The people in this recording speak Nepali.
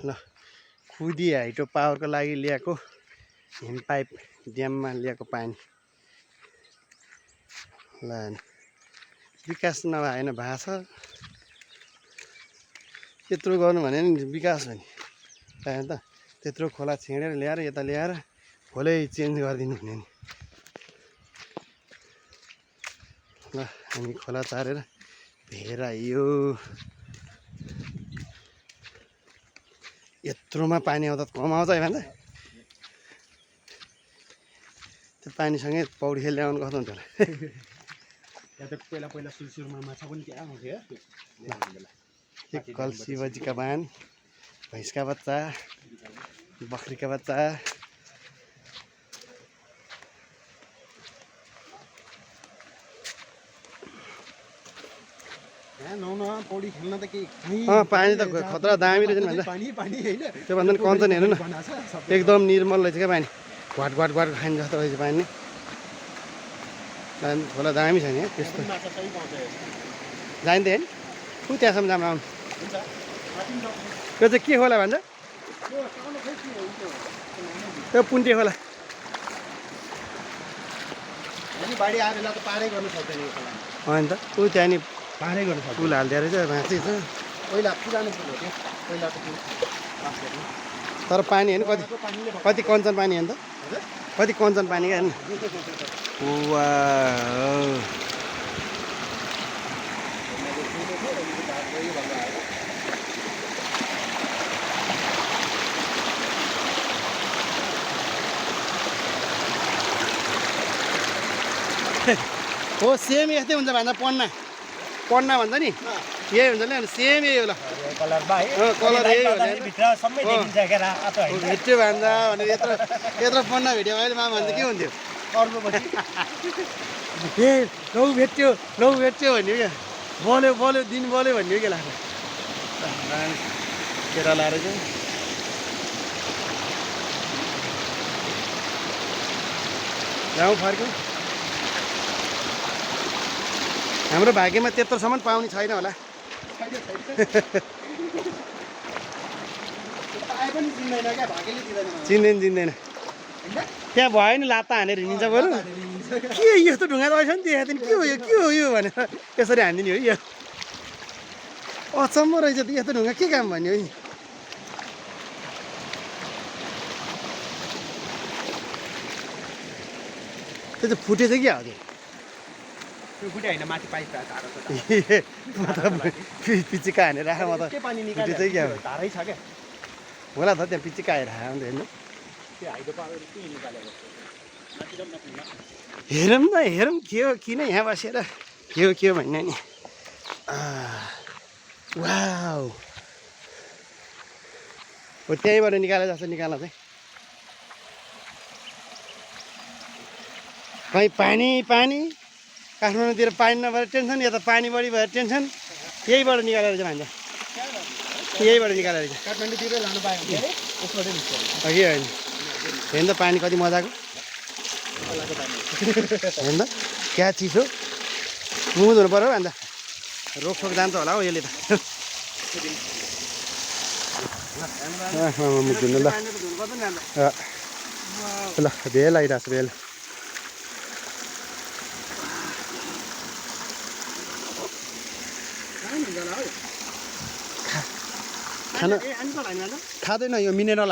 ल खुदी हाइड्रो पावरको लागि ल्याएको हिम पाइप ड्याममा ल्याएको पानी ल विकास नभएन भएको छ त्यत्रो गर्नु भने नि विकास हो नि त त्यत्रो खोला छेडेर ल्याएर यता ल्याएर खोलै चेन्ज गरिदिनु हुने नि ल हामी खोला तारेर भेर आइयो यत्रोमा पानी आउँदा कम आउँछ है भन्छ त्यो पानीसँगै पौडी खेल ल्याउनु कस्तो हुन्छ होला या त पहिला पहिला सुरुमा माछा पनि क्या आउँथ्यो कल्सी बजीका बान भैँसका बच्चा बकरीका बच्चा पौडी खेल्न त के पानी त खतरा दामी रहेछ नि भन्छ त्यो भन्दा नि कञ्चन हेर्नु न एकदम निर्मल रहेछ क्या पानी घाट घाट घाट खाने जस्तो रहेछ पानी खोला दामी छ नि त्यस्तो जाइँदैन ऊ त्यहाँसम्म जानु आउनु त्यो चाहिँ के खोला भन्छ त्यो पुन्टे खोला बाढी आएर त पारै गर्नु सक्दैन यो खोलामा होइन त ऊ त्यहाँ नि पारै गर्नु सक्दैन पुल हालिदिएर चाहिँ भाँच्दै छ पहिला पुरानो पुल हो त्यो पहिलाको पुल तर पानी हेर्नु कति कति कञ्चन पानी हेर्नु त कति कञ्चन पानी क्या हेर्नु हो सेम यस्तै हुन्छ भन्दा पन्ना पन्ना भन्छ नि यही हुन्छ नि सेम यही होला कलर यही होला भेट्यो भन्छ भने यत्रो यत्रो पन्ना भेट्यो भने मामा भन्छ के हुन्थ्यो ए लौ भेट्यो भन्यो क्या बल्यो बल्यो दिन बल्यो भन्यो क्या लाग्छ केटा लाएर चाहिँ जाउँ फर्क्यौँ हाम्रो भाग्यमा त्यत्रोसम्म पाउने छैन होला चिन्दैन त्यहाँ भयो नि लात्ता हानेर हिँडिन्छ बरु के यस्तो ढुङ्गा रहेछ नि त्यहाँ के हो यो भनेर यसरी हानिदिने हो यो अचम्म रहेछ त यस्तो ढुङ्गा के काम भन्यो नि त्यो चाहिँ फुटेछ क्या हो पिचिका हानेर राख म त फुटेछ क्या होला त त्यहाँ पिचिका हानेर आउँदै हेर्नु हेरौँ न हेरौँ के हो किन यहाँ बसेर के हो भन्ने नि वाउ हो त्यहीँबाट निकाले जस्तो निकाल्न चाहिँ कहीँ पानी पानी काठमाडौँतिर पानी नभएर टेन्सन या त पानी बढी भएर टेन्सन यहीबाट निकालेर चाहिँ भन्छ यहीबाट निकालेर चाहिँ काठमाडौँतिर लानु पायो भने अघि होइन हेर्नु त पानी कति मजाको हेर्नु त क्या चिसो मुद हुनु पऱ्यो अन्त रोकसोक जान्छ होला हौ यसले त मुख धुनु ल भेल आइरहेको छ भेल खाना खाँदैन यो मिनेरल